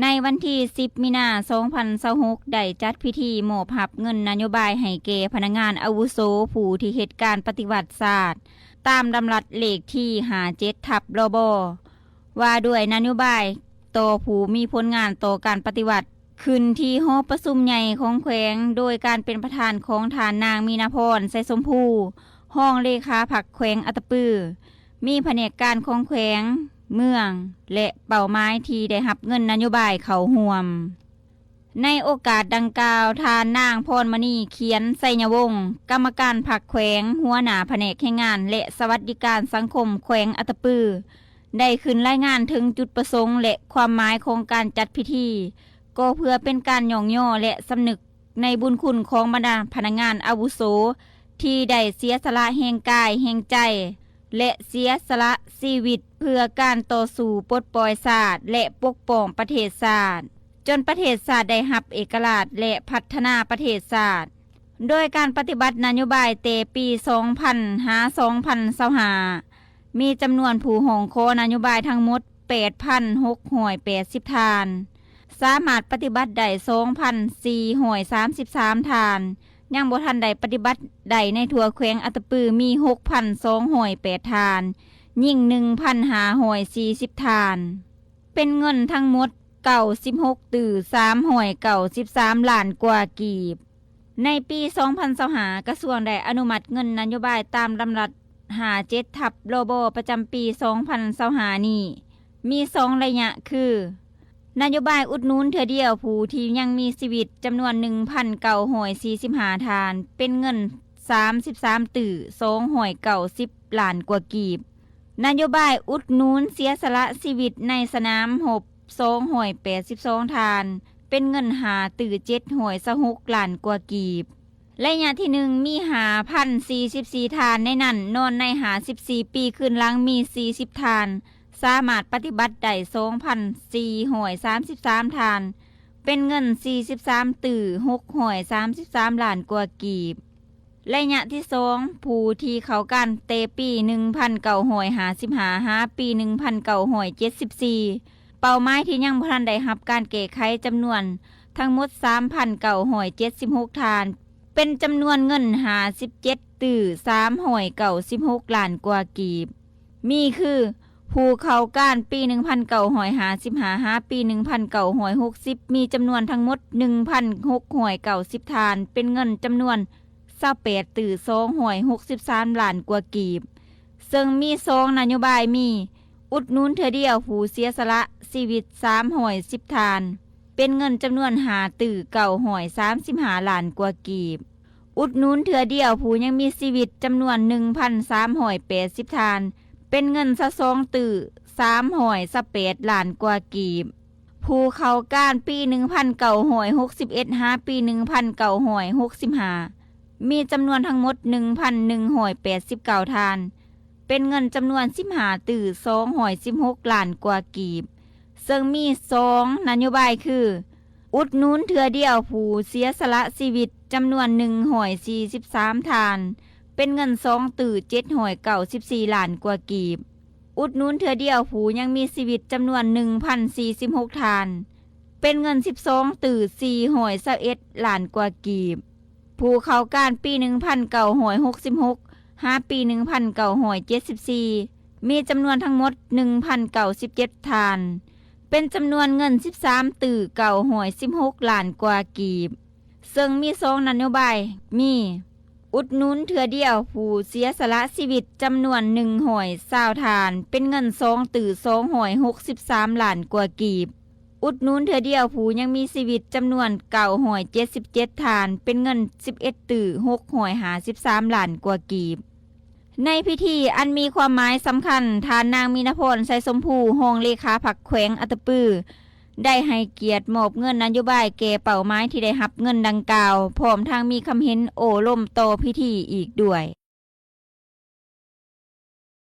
ໃນວັນທີສິບ ມີນາ ສອງພັນຊາວຫົກ ໄດ້ຈັດພິທີມອບຮັບເງິນນະໂຍບາຍໃຫ້ແກ່ພະນັກງານອາວຸໂສຜູ້ທີ່ເຮັດການປະຕິວັດຊາດ ຕາມດຳລັດເລກທີ ຫ້າເຈັດ ທັບ ລບ ວ່າດ້ວຍນະໂຍບາຍຕໍ່ຜູ້ມີຜົນງານຕໍ່ການປະຕິວັດ ຂຶ້ນທີ່ຫໍປະຊຸມໃຫຍ່ຂອງແຂວງ ໂດຍການເປັນປະທານຂອງທ່ານນາງ ມີນາພອນ ໄຊສົມພູ ຮອງເລຂາພັກແຂວງອັດຕະປື, ມີພະແນກການຂອງແຂວງ, ເມືອງ ແລະ ເປົ້າໝາຍທີ່ໄດ້ຮັບເງິນນະໂຍບາຍເຂົ້າຮ່ວມ. ໃນໂອກາດດັ່ງກ່າວ, ທ່ານນາງ ພອນມະນີ ຂຽນໄຊຍະວົງ ກຳມະການພັກແຂວງ, ຫົວໜ້າພະແນກແຮງງານ ແລະ ສະຫວັດດີການສັງຄົມແຂວງອັດຕະປື ໄດ້ຂຶ້ນລາຍງານເຖິງຈຸດປະສົງ ແລະ ຄວາມໝາຍຂອງການຈັດພິທີ, ກໍເພື່ອເປັນການຍ້ອງຍໍ ແລະ ສຳນຶກໃນບຸນຄຸນຂອງບັນດາພະນັກງານອາວຸໂສ ທີ່ໄດ້ເສຍສະຫຼະແຮງກາຍ, ແຮງໃຈ ແລະ ເສຍສະຫຼະຊີວິດ ເພື່ອການຕໍ່ສູ້ປົດປ່ອຍຊາດ ແລະ ປົກປ້ອງປະເທດຊາດ, ຈົນປະເທດຊາດໄດ້ຮັບເອກະລາດ ແລະ ພັດທະນາປະເທດຊາດ. ໂດຍການປະຕິບັດນະໂຍບາຍແຕ່ປີສອງພັນ ຫາ ສອງພັນຊາວຫ້າ ມີຈຳນວນຜູ້ຮ້ອງຂໍນະໂຍບາຍທັງໝົດ ແປດພັນຫົກຮ້ອຍແປດສິບທ່ານ, ສາມາດປະຕິບັດໄດ້ ສອງພັນສີ່ຮ້ອຍສາມສິບສາມທ່ານ, ຍັງບໍ່ທັນໄດ້ປະຕິບັດໄດ້ໃນທົ່ວແຂວງອັດຕະປື ມີ ຫົກພັນສອງຮ້ອຍແປດທ່ານ, ຍິງ ໜຶ່ງພັນຫ້າຮ້ອຍສີ່ສິບທ່ານ, ເປັນເງິນທັງໝົດ ເກົ້າສິບຫົກຕື້ສາມຮ້ອຍເກົ້າສິບສາມລ້ານກວ່າກີບ. ໃນປີສອງພັນຊາວຫ້າ ກະຊວງໄດ້ອະນຸມັດເງິນນະໂຍບາຍຕາມດຳລັດຫ້າເຈັດ ທັບ ລບ ປະຈຳປີສອງພັນຊາວຫ້ານີ້ ມີສອງໄລຍະຄື ນະໂຍບາຍອຸດໜູນເທື່ອດຽວຜູ້ທີ່ຍັງມີຊີວິດ ຈຳນວນໜຶ່ງພັນເກົ້າຮ້ອຍສີ່ສິບຫ້າທ່ານ ເປັນເງິນສາມສິບສາມຕື້ສອງຮ້ອຍເກົ້າສິບລ້ານກວ່າກີບ, ນະໂຍບາຍອຸດໜູນເສຍສະຫຼະຊີວິດໃນສະໜາມຮົບ ສອງຮ້ອຍແປດສິບສອງທ່ານ ເປັນເງິນຫ້າຕື້ເຈັດຮ້ອຍຊາວຫົກລ້ານກວ່າກີບ. ໄລຍະທີໜຶ່ງ ມີຫ້າພັນສີ່ສິບສີ່ທ່ານ, ໃນນັ້ນນອນໃນຫ້າສິບສີ່ປີຂຶ້ນຫຼັງມີສີ່ສິບທ່ານ, ສາມາດປະຕິບັດໄດ້ສອງພັນສີ່ຮ້ອຍສາມສິບສາມທ່ານ, ເປັນເງິນສີ່ສິບສາມຕື້ຫົກຮ້ອຍສາມສິບສາມລ້ານກວ່າກີບ. ໄລຍະທີສອງ ຜູ້ທີ່ເຂົ້າການແຕ່ປີໜຶ່ງພັນເກົ້າຮ້ອຍຫ້າສິບຫ້າ ຫາປີໜຶ່ງພັນເກົ້າຮ້ອຍເຈັດສິບສີ່ ເປົ້າໝາຍທີ່ຍັງບໍ່ທັນໄດ້ຮັບການແກ້ໄຂ ຈຳນວນທັງໝົດສາມພັນເກົ້າຮ້ອຍເຈັດສິບຫົກທ່ານ, ເປັນຈຳນວນເງິນຫ້າສິບເຈັດຕື້ສາມຮ້ອຍເກົ້າສິບຫົກລ້ານກວ່າກີບ. ມີຄື ຜູ້ເຂົ້າການປີໜຶ່ງພັນເກົ້າຮ້ອຍຫ້າສິບຫ້າ ຫາປີໜຶ່ງພັນເກົ້າຮ້ອຍຫົກສິບ ມີຈຳນວນທັງໝົດໜຶ່ງພັນຫົກຮ້ອຍເກົ້າສິບທ່ານ, ເປັນເງິນຈຳນວນຊາວແປດຕື້ສອງຮ້ອຍຫົກສິບສາມລ້ານກວ່າກີບ, ເຊິ່ງມີສອງນະໂຍບາຍ ມີ ອຸດໜູນເທື່ອດຽວຜູ້ເສຍສະຫຼະຊີວິດສາມຮ້ອຍສິບທ່ານ, ເປັນເງິນຈຳນວນຫ້າຕື້ເກົ້າຮ້ອຍສາມສິບຫ້າລ້ານກວ່າກີບ, ອຸດໜູນເທື່ອດຽວຜູ້ຍັງມີຊີວິດຈຳນວນໜຶ່ງພັນສາມຮ້ອຍແປດສິບທ່ານ, ເປັນເງິນຊາວສອງຕື້ສາມຮ້ອຍຊາວແປດລ້ານກວ່າກີບ. ຜູ້ເຂົ້າການປີໜຶ່ງພັນເກົ້າຮ້ອຍຫົກສິບເອັດ ຫາປີໜຶ່ງພັນເກົ້າຮ້ອຍຫົກສິບຫ້າ ມີຈຳນວນທັງໝົດໜຶ່ງພັນໜຶ່ງຮ້ອຍແປດສິບເກົ້າທ່ານ, ເປັນເງິນຈຳນວນສິບຫ້າຕື້ສອງຮ້ອຍສິບຫົກລ້ານກວ່າກີບ, ເຊິ່ງມີສອງນະໂຍບາຍຄື ອຸດໜູນເທື່ອດຽວຜູ້ເສຍສະຫຼະຊີວິດຈຳນວນໜຶ່ງຮ້ອຍສີ່ສິບສາມທ່ານ, ເປັນເງິນສອງຕື້ເຈັດຮ້ອຍເກົ້າສິບສີ່ລ້ານກວ່າກີບ, ອຸດໜູນເທື່ອດຽວຜູ້ຍັງມີຊີວິດຈຳນວນໜຶ່ງພັນສີ່ສິບຫົກທ່ານ, ເປັນເງິນສິບສອງຕື້ສີ່ຮ້ອຍຊາວເອັດລ້ານກວ່າກີບ. ຜູ້ເຂົ້າການປີໜຶ່ງພັນເກົ້າຮ້ອຍຫົກສິບຫົກ ຫາປີໜຶ່ງພັນເກົ້າຮ້ອຍເຈັດສິບສີ່ ມີຈຳນວນທັງໝົດໜຶ່ງພັນເກົ້າສິບເຈັດທ່ານ, ເປັນຈຳນວນເງິນສິບສາມຕື້ເກົ້າຮ້ອຍສິບຫົກລ້ານກວ່າກີບ, ເຊິ່ງມີສອງນະໂຍບາຍ ມີ ອຸດໜູນເທື່ອດຽວຜູ້ເສຍສະຫຼະຊີວິດຈຳນວນໜຶ່ງຮ້ອຍຊາວທ່ານ, ເປັນເງິນສອງຕື້ສອງຮ້ອຍຫົກສິບສາມລ້ານກວ່າກີບ, ອຸດໜູນເທື່ອດຽວຜູ້ຍັງມີຊີວິດຈຳນວນເກົ້າຮ້ອຍເຈັດສິບເຈັດທ່ານ, ເປັນເງິນສິບເອັດຕື້ຫົກຮ້ອຍຫ້າສິບສາມລ້ານກວ່າກີບ. ໃນພິທີອັນມີຄວາມໝາຍສຳຄັນ, ທ່ານນາງ ມີນາພອນ ໄຊສົມພູ ຮອງເລຂາພັກແຂວງອັດຕະປື ໄດ້ໃຫ້ກຽດມອບເງິນນະໂຍບາຍແກ່ເປົ້າໝາຍທີ່ໄດ້ຮັບເງິນດັ່ງກ່າວ, ພ້ອມທັງມີຄຳເຫັນໂອ້ລົມຕໍ່ພິທີອີກດ້ວຍ.